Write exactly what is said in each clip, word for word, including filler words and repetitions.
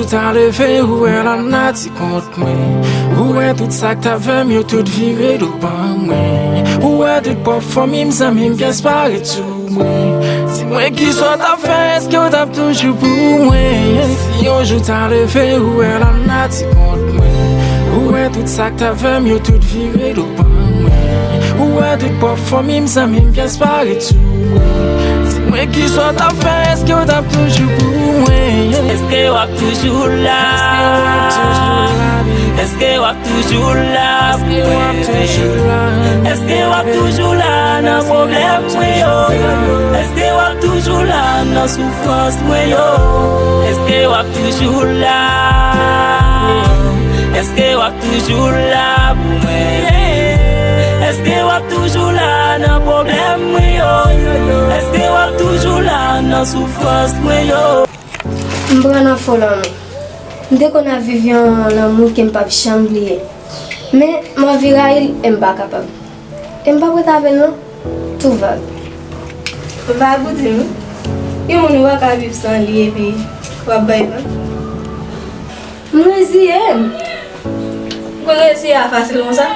Ta leve, ou wè lanati kont mwen. Ou wè tout sa k t ap fè m, yo tout vire do ban mwen. Ou wè tout pwòp fanmi m, zanmi m, pyès pa ret sou mwen. Di mwen kisa w t ap fè, èske w t ap toujou pou mwen? Si yon jou ta leve, ou wè lanati kont mwen. Ou wè tout sa k t ap fè m, yo tout vire do ban mwen. Ou wè tout pwòp fanmi m, zanmi m, pyès pa ret sou mwen. Di mwen kisa w t ap fè, èske w t ap toujou pou mwen? Èske w ap toujou la? Èske w ap toujou la? Èske w ap toujou la? Èske w ap toujou la? Èske w ap toujou la nan pwoblèm mwen yo? Èske w ap toujou la nan soufrans mwen yo? Èske w ap toujou la? Èske w ap toujou la pou mwen? Èske w ap toujou la nan pwoblèm mwen yo? Èske w ap toujou la nan soufrans mwen yo? M pran nan fo lanmou. M te konn ap viv yon lanmou ke m p ap janm bliye. Men, m anvi rayi l e m pa kapab. E m p ap ret avè l non. Tou vag. Vag ou di m wi. Gen moun ou pa ka viv san li epi w ap bay vag. M reziye m. Pou reziye a fasil konsa?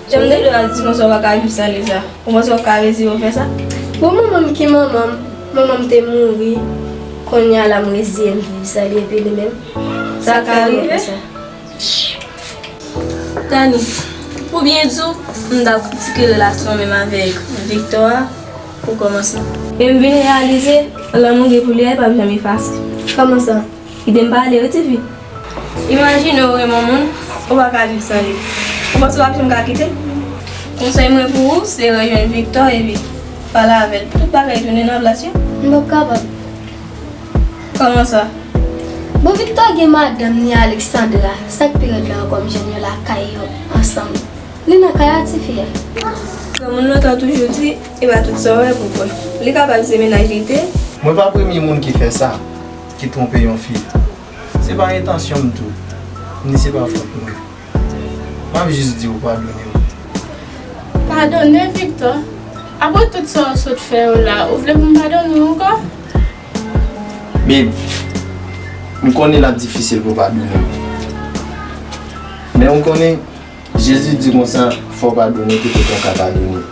Jan m te dwe al di konsa w pa ka viv san li sa. Ou panse w ap ka reziye w fè sa? Bon, manman m ki manman m. Manman m te mouri. Kounye a la m reziye m viv san li epi li menm. Sa ka rive. Dani, pou byen di w, m t ap kritike relasyon menm avèk Victor a pou kòmansman. E m vin reyalize, lanmou gen pou li a, li p ap janm efase. Kòman sa? Kite m pale wi, tifi. Imajine w renmen yon moun, ou pa ka viv san li. Ou panse w ap janm ka kite l? Konsèy mwen pou ou, se rejwenn Victor epi pale avè l. Tout bagay tounen nan plas yo. M p ap kapab. Kòman sa? Bon, Victor gen madanm ni Alexandra. Sa k pi rèd la ankò, m jwenn yo lakay yo ansanm. Li nan kay a, tifi a. Granmoun lontan toujou di, e pa tout sa w wè pou w kwè. Li kapab se mennaj li te. Mwen pa premye moun ki fè sa, ki twonpe yon fi. Se pa entansyon m tou, ni se pa fòt mwen. M ap jis di w padone m. Padone Victor? Apre tout sa w sot fè yo la, ou vle pou m padone w ankò? Babe, m konnen l ap difisil pou w padone m. Men w konnen, Jezi di konsa, fò w padone ki tout yon ka padone.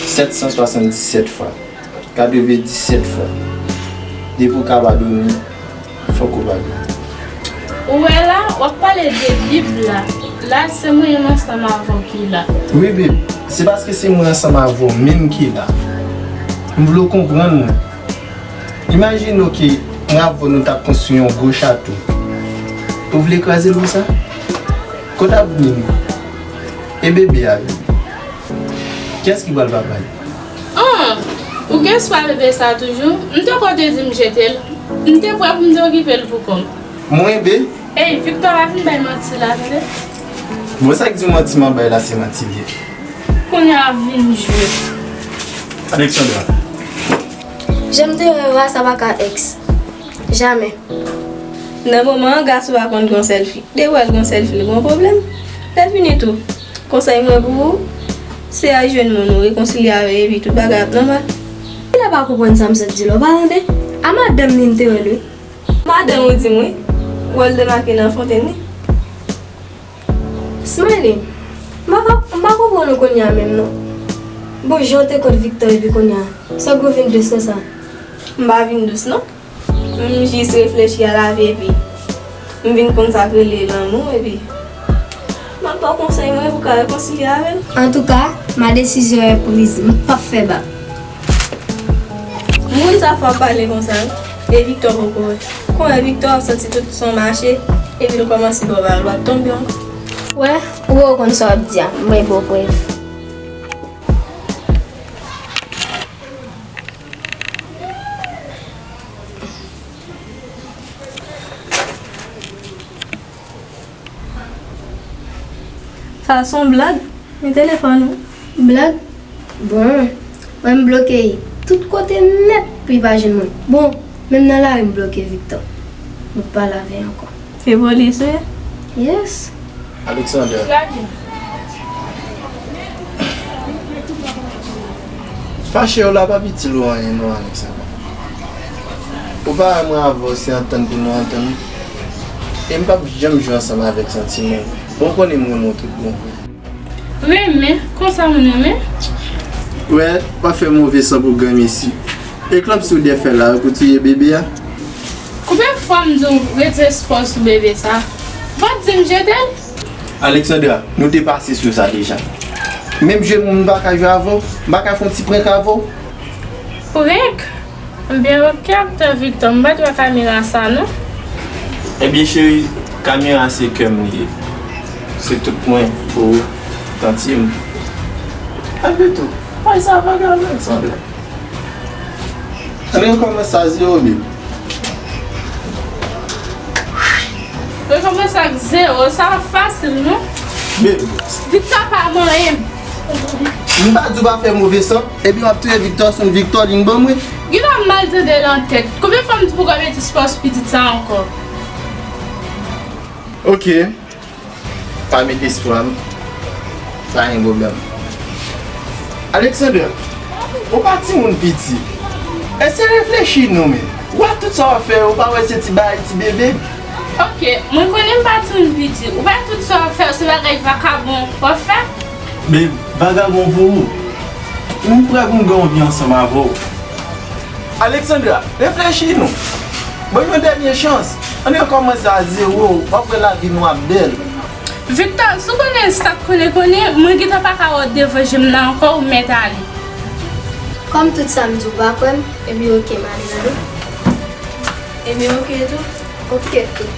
Sèt san swasanndisèt fwa. Katrevenndisèt fwa. Depi w ka padone, fòk ou padone. Ou wè la, w ap pale de Bib la. La, se mwen menm ansanm avè w ki la. Wi, Bib. Se paske se mwen ansanm avè w menm ki la. M vle w konprann mwen. Imajine w ke mwen avè w nou t ap konstwi yon gwo chato. Ou vle kraze l konsa? Kote avni nou? E bebe a, Bib? Kiyès ki pral papa l? An, ou gen espwa bebe sa toujou? M te kwè w te di m jete l. M te prè pou m te okipe l pou kò m. Mwen, Bib? Ey, Victor pa vin bay manti la, tande. Bon, sa k di w manti m ap bay la, se manti l ye. Kounye a vin jwe. Alexandra. Jan m te wè yo a, sa pa ka ex. Jamè. Nan moman an, gason pa konn gon sèl fi. Depi w wè l gon sèl fi, l gon pwoblèm. Lè fini tou, konsèy mwen pou ou, se al jwenn moun ou, rekonsilye avè l, epi tout bagay ap nòmal. Kilè pa konprann sa m sot di la, w pa tande? A madanm li m te wè l wi. Madanm ou di m wi, wè l demake nan fontenn wi. Smiley, m pa, m pa konprann ou kounye a menm non. Bon, jan w te kont Victor epi kounye a, sa k ou vin dous konsa? M pa vin dous non. M jis reflechi a lavi epi m vin konn sa k rele lanmou epi m ap ba w konsèy mwen pou w ka rekonsilye avè l. Antouka, ma décision est prise, m p ap fè bak. M konn sa fò w ap pale konsa wi. E Victor poko wè. Konwè Victor ap santi tout san w mache epi l kòmanse ba w bal, w ap tonbe ankò. Wè, ou wè w konn sa w ap di a, m bay ba w prèv. Sa se yon blag. Men telefòn ou. Blag? Bon, mwen m bloke tout kote nèt pou li pa jwenn mwen. Bon, menm nan lari m bloke Victor. Nou pa lave ankò. Se polis ou ye? Yes. Alexander. Fache w la p ap itil ou anyen non, Alexander. Ou pa wè mwen avè w se antann pou nou antann. E m p ap janm jwe ansanm avèk santiman. Bon, w konnen m renmen w tout bon. Renmen? Konsa moun renmen? Wè, w ap fè move san pou granmesi. Eklanpsi w dwe fè la pou tiye bebe a. Konbyen fwa m di w retire spò sou bebe sa? Ou pa t di m jete l? Alexandra, nou te pase sou sa deja. Menm jwe moun m pa ka jwe avè w, m pa ka fè yon ti prank avè w. Prank? Ebyen, oke, aktè Victor, m pa t wè kamera sa, non. Ebyen, cheri, kamera se kè m li ye. Se tout mwen pou ou, tanti m. Apre tou, pay sa pa grav, Alexandra. Ann rekòmanse a zewo, babe. Rekòmanse ak zewo, sa ap fasil, non? Babe. Victor pa manyen m. M pa di w pa fè move san, epi w ap touye Victor, se yon Victor li ban mwen. Gina ap mal tande l nan tèt. Konbyen fwa m di pou w pa mete spò sou pitit sa ankò? Oke. Pa mete espwa m. Pa gen pwoblèm. Alexandra, ou pa timoun piti. Èske reflechi non, men. Ou wè tout sa w ap fè, ou pa wè se ti bagay ti bebe? Oke, mwen konnen m pa timoun piti. Ou pa tout sa w ap fè, se bagay vakabon w ap fè? Men, vagabon pou ou. M prè pou m gen yon vi ansanm avè w. Alexandra, reflechi non. Ban m yon dènye chans. Ann rekòmanse a zewo, w ap wè lavi nou ap bèl. Victor, si w konnen sa k konnen konnen, mwen gentan pa ka wè w devan je m nan ankò, ou mèt ale. Kòm tout sa m di w pa kwè m, ebyen oke, m ale tande. Ebyen oke tou. Oke tou.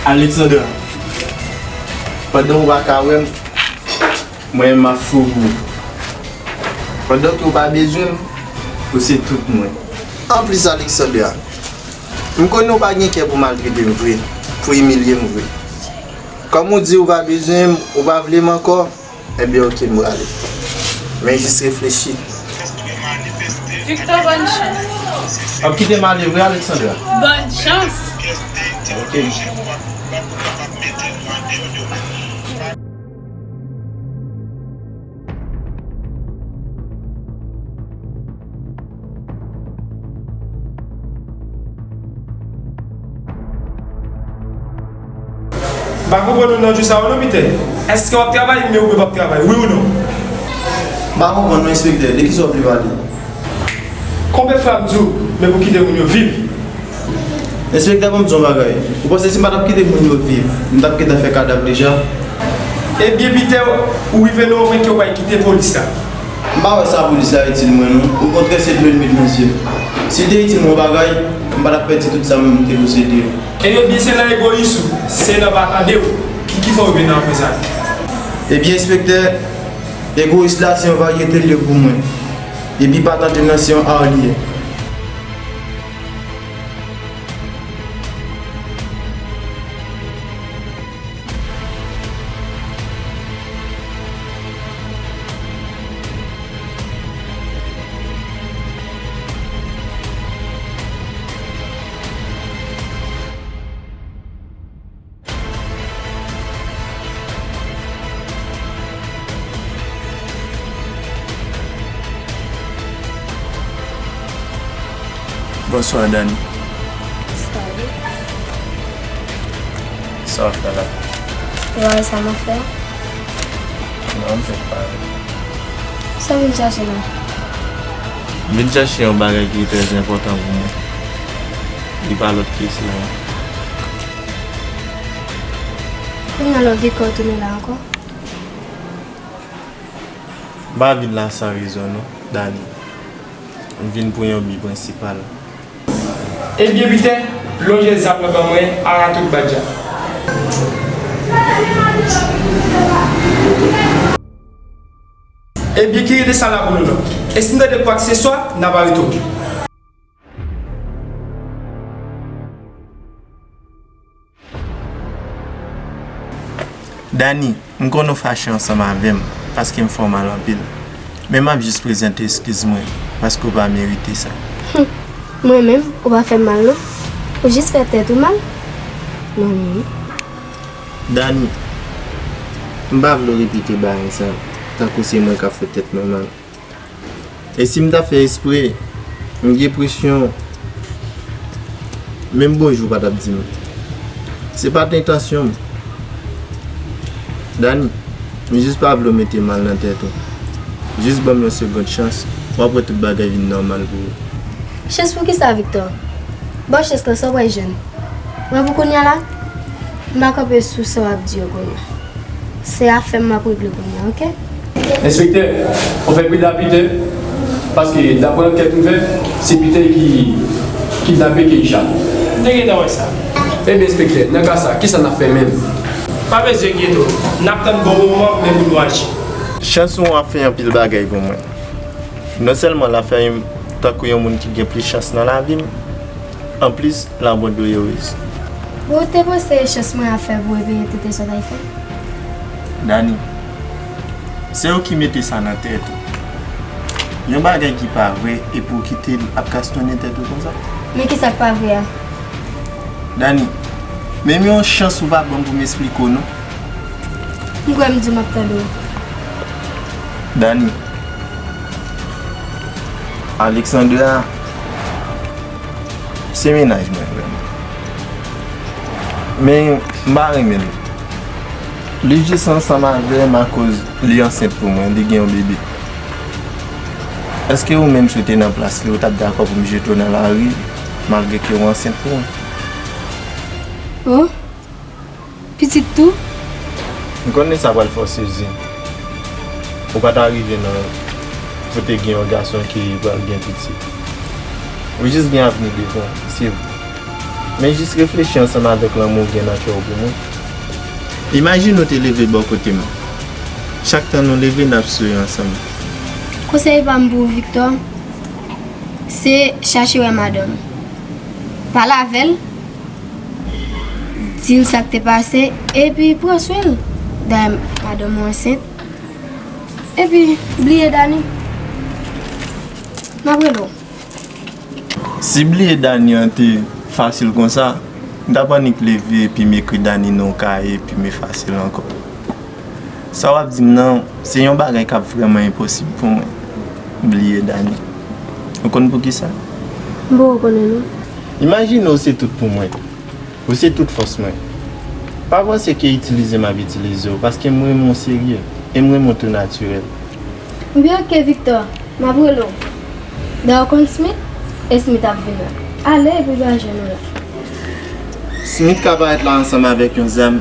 Alexandra, pandan w pa ka wè m, mwen menm m ap fou pou ou. Pandan ke w pa bezwen m, ou se tout mwen. Anplis, Alexandra, m konnen w pa gen kè pou maltrete m vre, pou imilye m vre. Kòm ou di ou pa bezwen m, ou pa vle m ankò, ebyen oke, m prale. Men jis reflechi. Victor, bòn chans. W ap kite m ale vre, Alexandra? Bòn chans. Oke. M pa konprann ou nan jou sa yo non, Pitè. Èske w ap travay, men ou p ap travay, wi ou non? M pa konprann non, enspektè. De kisa w vle pale? Konbyen fwa m di w, men pou kite moun yo viv? Enspektè, ban m di w yon bagay. Ou panse si m pa t ap kite moun yo viv, m t ap gentan fè kadav deja? Ebyen, Pitè, ou rive nan yon pwen ke w pral kite polis la. M pa wè sa polis la itil mwen, non. Okontrè, se dlo l met nan zye m. Si l te itil mwen yon bagay, m pa t ap pèdi tout sa m te posede yo. Ebyen, se nan egoyis ou, se nan pa tande w, ki, ki fè w rive nan pwen sa. Ebyen, enspektè, egoyis la se yon varyete l ye pou mwen. Epi pa tande m nan se yon art li ye. Bonswa, Dani. Bonswa, wi. Sa w ap fè la? Ou pa wè sa m ap fè a? Non, m fèk pale. Sa w vin chache la? M vin chache yon bagay ki trè enpòtan pou mwen. Li pa lòt ke sila. Kounye a lè w gen kè w tounen la ankò? M pa vin la san rezon non, Dani. M vin pou yon bi prensipal. Ebyen, Pitè, lonje zam nan ban mwen, ara tout badja. Ebyen, ki rete sa la pou nou non? E si n tande kwakseswa, n ap arete w. Dani, m konnen w fache ansanm avè m paske m fè w mal anpil. Men m ap jis prezante eskiz mwen paske w pa merite sa. Humm, mwen menm, ou pa fè m mal non. Ou jis fè tèt ou mal. Mwen menm. Dani, m pa vle w repete bagay sa, tankou se mwen k ap fè tèt mwen mal. E si m ta fè espre, m gen enpresyon, menm bonjou w pa t ap di m. Se pa t entansyon m. Dani, m jis pa vle w mete mal nan tèt ou. Jis ban m yon segond chans, w ap wè tout bagay vin nòmal pou ou. Chans pou kisa, Victor? Ban w chans lan san pran jèn. Mwen pou kounye a la, m pa kanpe sou sa w ap di yo kounye a. Se afè m m ap regle kounye a, oke? Enspektè, ou fè pi da Peter, paske daprè ankèt m fè, se Peter ki kidnape Keisha. M te gentan wè sa. Ebyen, enspektè, nan ka sa, kisa n ap fè menm? Pa bezwen enkyete w. N ap tann bon moman menm pou nou aji. Chans ou ap fè anpil bagay pou mwen. Non sèlman l ap fè m tankou yon moun ki gen plis chans nan lavi m, anplis, l ap rann ou erez. Bon, ou te panse chans mwen ap fè pou repeye tout sa w t al fè? Dani, se ou ki mete sa nan tèt ou. Yon bagay ki pa vre, epi w kite l ap kastonnen tèt ou konsa? Men kisa k pa vre a? Dani, menm yon chans ou pa ban m pou m esplike w non. M kwè m di w m ap tande w. Dani, Alexandra se mennaj mwen vrèman. Men m pa renmen l. Li jis ansanm avè m akoz li ansent pou mwen, li gen yon bebe. Èske ou menm si w te nan plas li, ou t ap dakò pou m jete w nan lari malgre ke ou ansent pou mwen? Oh, pitit tou? M konnen sa pral fè w sezi. Ou pa ta rive nan kote gen yon gason ki pral gen pitit. Ou jis gen avni devan w, se vre. Men jis reflechi ansanm avèk lanmou w gen nan kè w pou mwen. Imajine w te leve bò kote m. Chak tan nou leve, n ap souri ansanm. Konsèy pa m pou ou, Victor, se chache wè madanm ou. Pale avè l, di l sa k te pase, epi pran swen l. Dayè madanm ou ansent. Epi, bliye Dani. M ap rele w. Si bliye Dani an te fasil konsa, m t ap annik leve epi m ekri Dani nan yon kaye epi m efase l ankò. Sa w ap di m nan, se yon bagay k ap vrèman enposib pou mwen. Bliye Dani. Ou konn poukisa? M poko konnen non. Imajine w se tout pou mwen. Ou se tout fòs mwen. Pa panse ke itilize m ap itilize w, paske m renmen w serye, e m renmen w tou natirèl. Byen oke, Victor, m ap rele w. Dayè w konn Smith? E Smith ap vin la. Ale epi pa jwenn ou la. Smith ka parèt la ansanm avèk yon zam.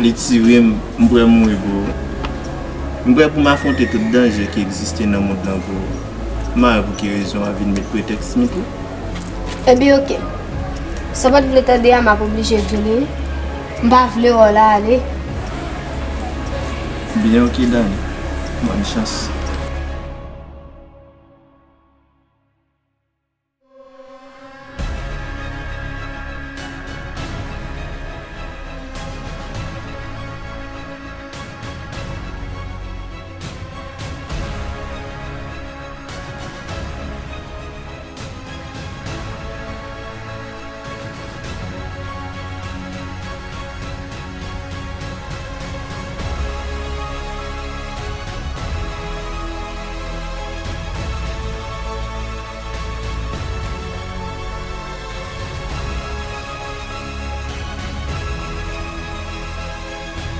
Li tire m, m prè mouri pou ou. M prè pou m afwonte tout danje ki egziste nan mond lan pou ou. M pa wè pou ki rezon w ap vin met pretèks Smith wi. Ebyen oke. Sa w pa t vle tande a, m ap oblije di w li wi. M pa vle wè w la ale. Byen oke, Dani. Bòn chans.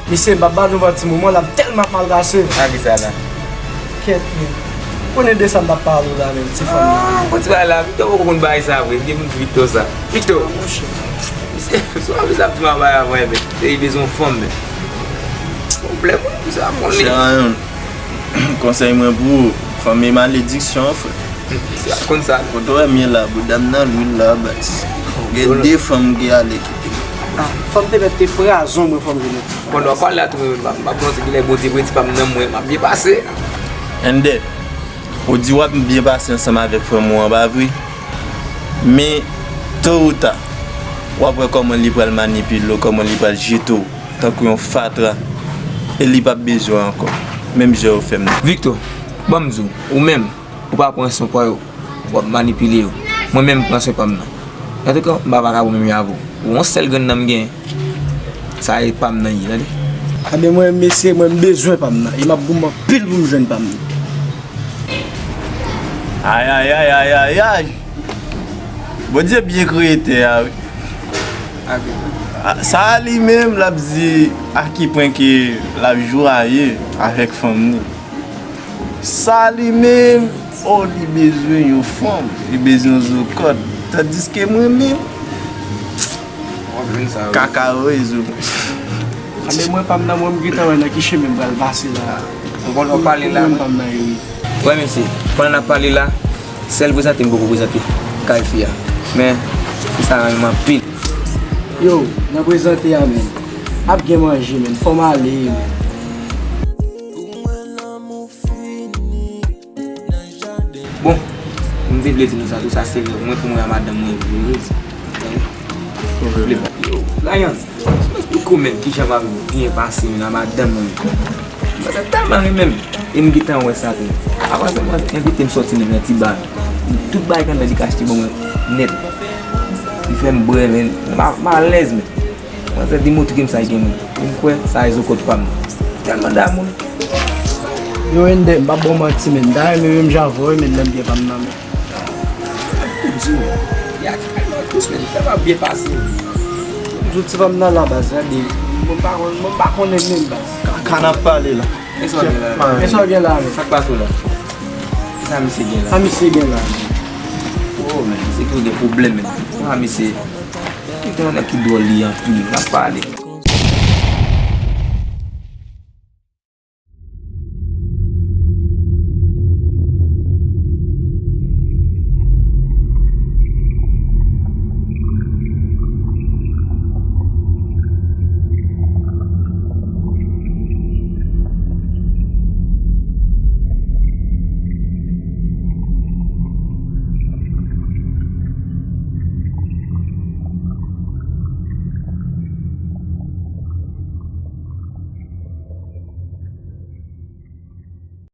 Mesye, m p ap ba nou manti, moman la m tèlman ap mal pase. A kisa la? Kèt, men. Ou konnen de sa m t ap pale w la, menm, ti fanm nan. Ah, bon ti bagay la, Victor poko konn bagay sa vre. M gen pou m di Victor sa. Victor! Monchè. Misye, sou aviz ap di m a bay avan, men. Misye bezwen yon fanm, men. Pwoblèm, wi, misye ap konnen. Chè Rayon, konsèy mwen pou ou, fanm e malediksyon, frè. Misye ap konn sa. Kote w wè m ye la, bouda m nan lwil la, baz. Gen de fanm ki ale kite m. Ah, fanm te mèt te prazon mwen, fanm te mèt. Pandan w ap pale la tou, mwen menm, m ap, m ap panse genlè Bondye predi pa m nan mwen, m ap byen pase. Ender, ou di w ap byen pase ansanm avèk fanm ou an, pa vre? Men, to ou ta, w ap wè kòman li pral manipile w, kòman li pral jete w tankou yon fatra, e li p ap bezwen w ankò, menm jan w fè m nan. Victor, ban m di w, ou menm, ou pa pran swen pa yo, w ap manipile yo. Mwen menm, m pran swen pa m nan. Antouka, m pa vakabon menm jan avè w. Ou yon sèl grenn nan m genyen. Sa e pa m nan ye, tande. Anben mwen, mesye, mwen m bezwen pa m nan. E m ap goumen anpil pou m jwenn pa m nan. Ayayayayayay. Bondye byen kreye tè a, wi. A, sa a li menm, l ap di a ki pwen ke l ap jwaye avèk fanm ni. Sa li menm, o, li bezwen yon fanm, li bezwen yon zo kòd. Tandiske mwen menm, kaka, wi, zo mwen. Anben mwen pa m nan, mwen m gentan wè nan ki chemen m pral pase la. Ou konn w pale la, mwen pa m nan, wi. Wè mesye, pandan n ap pale la, sèl prezante m poko prezante kay fi a. Men, fi sa renmen m anpil. Yo, nan prezante a, men. Ap gen manje, men. Fò m ale, men. Bon, m te vle di nou sa tou, sa se rèv mwen pou mwen a madanm mwen vre, vre. Yo, Ryan, esplike w menm kijan m ap byen pase menm a madanm mwen. Mwen tèlman renmen m, e m gentan wè sa tou. Apa se mwen envite m sòti menm nan ti ba. Tout bagay k anndan li ka achte ban mwen nèt. Li fè m bwè, men m a- m alèz, men. Manzè demontre m sa l gen menm. Vin kwè sa e zo kòd pa m. Tèlman damou. Yo, Ender, m p ap ba w manti, men. M ta renmen menm jan avè w, men, lè m byen pa m nan, men. Di w, ya tèlman dous, men, tèlman byen pase. Zouti pa m nan la baz, gade. Mwen pa konn, mwen pa konnen menm baz. Kaka n ap pale la. E sa w gen la, men? E sa w gen la, men? Sa k pase w la? Sa misye gen la? Sa misye gen la, men? Oh, men, misye tou gen pwoblèm, men. Sa misye. Li gen yon nèg ki dwòl li anpil, n ap pale.